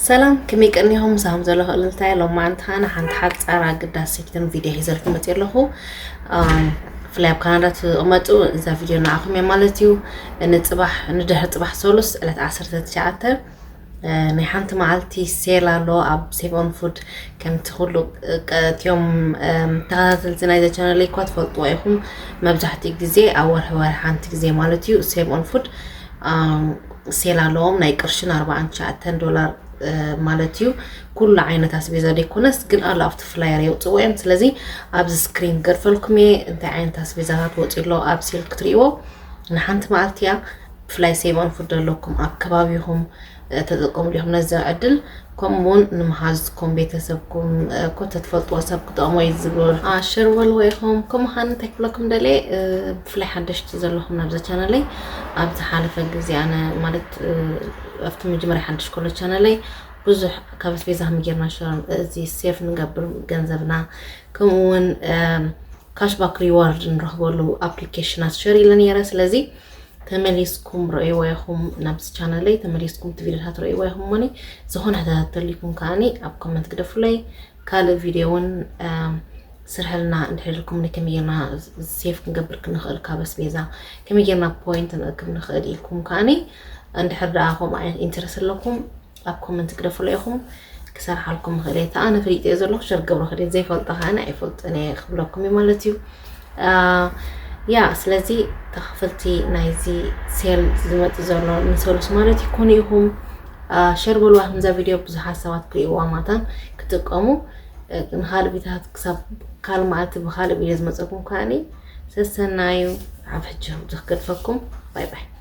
ሰላም፣ ከመይ ቀኒኹም? ሳም ዘሎ ክእልልታይ ሎማዓንቲ ከኣ ሓንቲ ሓጻር ኣገዳሲትን ቪድዮ ሒዘልኩም መፅእ ኣለኹ። ብፍላይ ኣብ ካናዳ ትቕመጡ እዛ ቪድዮ ንዓኹም እየ ማለት እዩ። ንፅባሕ ንድሕሪ ፅባሕ ሰሉስ ዕለት ዓሰርተ ትሽዓተ ናይ ሓንቲ መዓልቲ ሴል ኣሎ ኣብ ሴቭ ኦን ፉድ። ከምቲ ኩሉ ቀትዮም ተኸታተልቲ ናይዘ ቻነል እኳ ትፈልጥዎ ኢኹም። መብዛሕትኡ ግዜ ኣብ ወርሒ ወርሒ ሓንቲ ግዜ ማለት እዩ ሴቭ ኦን ፉድ ሴል ኣለዎም። ናይ ቅርሽን ኣርባዓን ትሽዓተን ዶላር ማለት እዩ። ኩሉ ዓይነት ኣስቤዛ ዘይኮነስ ግን ኣሎ ኣብቲ ፍላየር የውፅዎ እዮም። ስለዚ ኣብዚ ስክሪን ገርፈልኩም እየ እንታይ ዓይነት ኣስቤዛታት ወፂ ኣሎ ኣብ ሴል ክትርእይዎ። ንሓንቲ መዓልቲ እያ። ብፍላይ ሴቭ ኦን ፉድ ዘለኩም ኣብ ከባቢኹም ተጠቀሙ ዲኹም ነዚ ዕድል? ከምኡ እውን ንምሓዝኩም ቤተሰብኩም እኮ ተትፈልጥዎ ሰብ ክጠቕሞ እዩ ዝብል ኣሸር በልዎ ኢኹም። ከምኡ ኸዓ እንታይ ክብለኩም ደልየ፣ ብፍላይ ሓደሽቲ ዘለኹም ናብዚ ቻነለይ፣ ኣብ ዝሓለፈ ግዜ ኣነ ማለት ኣብቲ መጀመርያ ሓድሽ ከሎ ቻነለይ ብዙሕ ካብ ኣስቤዛ ከመይ ጌርና ሸር እዚ ሴፍ ንገብር ገንዘብና፣ ከምኡ እውን ካሽባክ ሪዋርድ ንረኽበሉ ኣፕሊኬሽናት ሸር ኢለ ነይረ። ስለዚ ተመሊስኩም ረእይዎ ኢኹም ናብዚ ቻነለይ፣ ተመሊስኩም እቲ ቪድዮታት ረእይዎ ኢኹም። እሞኒ ዝኾነ ሕታታት ተልይኩም ከዓኒ ኣብ ኮመንት ግደፉለይ። ካልእ ቪድዮ እውን ስርሕልና እንድሕር ኢልኩም ከመይ ጌርና ሴፍ ክንገብር ክንኽእል ካብ ኣስቤዛ ከመይ ጌርና ፖይንት ንእክብ ንኽእል ኢልኩም ከዓኒ እንድሕር ደኣ ከምኡ ዓይነት ኢንተረስት ኣለኩም ኣብ ኮመንት ግደፉለይ ኢኹም። ክሰርሓልኩም ንኽእል እየ። እታ ኣነ ፈሊጠዮ ዘለኹ ሸር ገብሮ ክእል ዘይፈልጦ ከዓኒ ኣይፈልጥን እየ ክብለኩም እዩ ማለት እዩ። ያ ስለዚ ተኸፈልቲ ናይዚ ሴል ዝመጽእ ዘሎ ንሰሉስ ማለት ይኮኑ ኢኹም። ሸር በልዋ ከምዛ ቪድዮ ብዙሓት ሰባት ክርእይዋ ማታን ክጥቀሙ። ንኻልእ ቪድዮታት ክሳብ ካልእ መዓልቲ ብኻልእ ቪድዮ ዝመፀኩም ከዓኒ ሰሰናዩ። ኣብ ሕጂ ዝክገድፈኩም። ባይ ባይ።